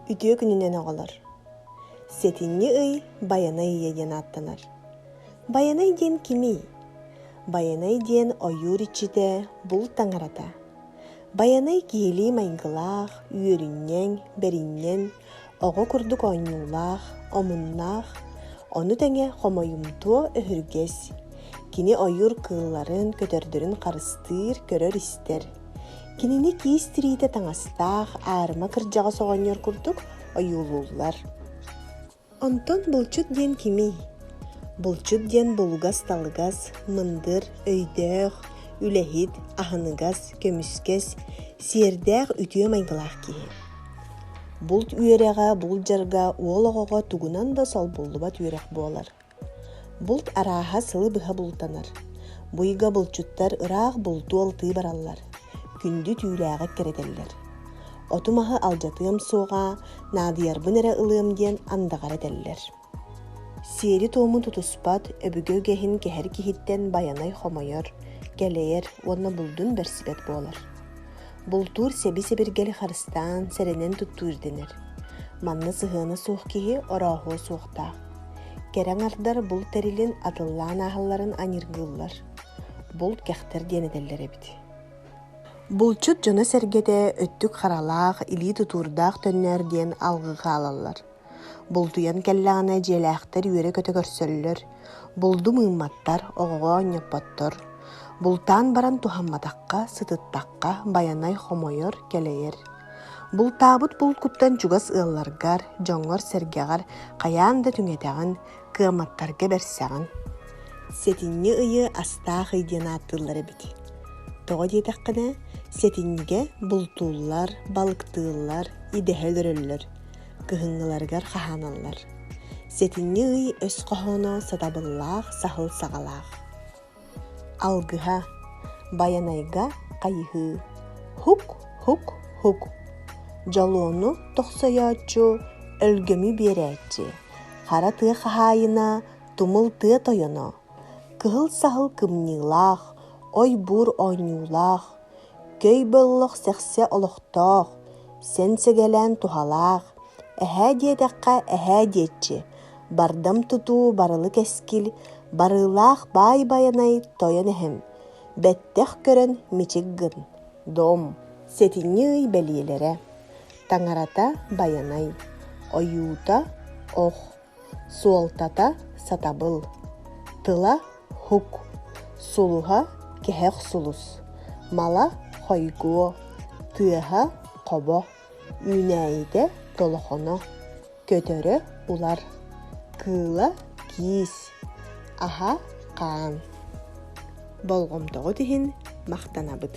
Үтүө күнүнэн оҕолор! Сэтинньи ый Байанай ыйа диэн ааттанар. Байанай диэн кимий? Байанай диэн ойуур иччитэ, булт таҥарата. Байанай киһилии майгылаах, үөрүнньэҥ, бэринньэҥ, оҕо курдук оонньуулаах, омуннаах, ону тэҥэ хомойумтуо өһүргэс. Кини ойуур кыылларын, көтөрдөрүн харыстыыр, көрөр-истэр. Кинини киис тириитэ таҥастаах, аарыма кырдьаҕас оҕонньор курдук ойуулууллар. Онтон булчут диэн кимий? Булчут диэн булугас-талыгас, мындыр, өйдөөх, үлэһит, аһыныгас, көмүскэс, сиэрдээх үтүө майгылаах киһи. Булт үөрэҕэ булт дьарыга уол оҕоҕо тугунан да солбуллубат үөрэх буолар. Булт арааһа сылы быһа бултанар. Бу ыйга булчуттар ыраах бултуу-алтыы бараллар, күндү түүлээҕи эккирэтэллэр. Оту-маһы алдьатыам суоҕа, наадыйарбын эрэ ылыам диэн андаҕар этэллэр. Сиэри-туому тутуспат, өбүгэ үгэһин кэһэр киһиттэн Байанай хомойор, кэлэйэр уонна булдун бэрсибэт буолар. Бултуур сэби-сэбиргэли харыстаан, сэрэнэн туттуу ирдэнэр. Манна сыһыана суох киһи орооһуо суохтаах. Кэрэ аҥардар булт тэрилин атыллаан ааһалларын аньыргыыллар. Булт кэхтэр диэн этэллэр эбит. Булчут дьоно-сэргэтэ өттүк харалаах, илии тутуурдаах төннөөр диэн алгыы хаалаллар. Бултуйан кэллэҕинэ дьиэлээхтэр үөрэ-көтө көрсөллөр, булду мыымматтар, оҕоҕо оонньоппоттор. Бултаан баран туһамматахха, сытыттахха Байанай хомойор, кэлэйэр. Бултаабыт булкуттан чугас ыалларгар, дьоҥҥор-сэргэҕэр хайаан да түҥэтэҕин, кыамматтарга бэрсэҕин. Сэтинньи ыйы астаах ый диэн ааттыыллар эбит. Тоҕо диэтэххинэ, сэтинньигэ бултууллар, балыктыыллар, идэһэ өлөрөллөр, кыһыҥҥыларыгар хаһааналлар. Сэтинньи ый өс хоһооно сатабыллаах саһыл саҕалаах. Алгыһа Байанайга хайыһыы Һук-һук-һук Дьолуону тохсойооччу, өлгөмү биэрээччи, хара тыа хаһаайына, тумул тыа тойоно, кыһыл саһыл кымньыылаах, ой-бур оонньуулаах, көй боллох сэхсэ олохтоох, сэн-сэгэлээн туһалаах, эһээ диэтэххэ эһээ диэччи, бардам тутуу барылы кэскил, барыылаах баай байанай тойон эһэм, бэттэх көрөн мичик гын, дом, сэтинньи ый бэлиэлэрэ, таҥарата байанай, ойуута ох, Суолтата сатабыл, тыла һук, сулуһа кэһэх сулус, мала хойгуо, тыаһа хобо, үүнээйитэ толохоно, көтөрө улар, кыыла киис, аһа хаан. Болҕомтоҕут иһин махтанабыт.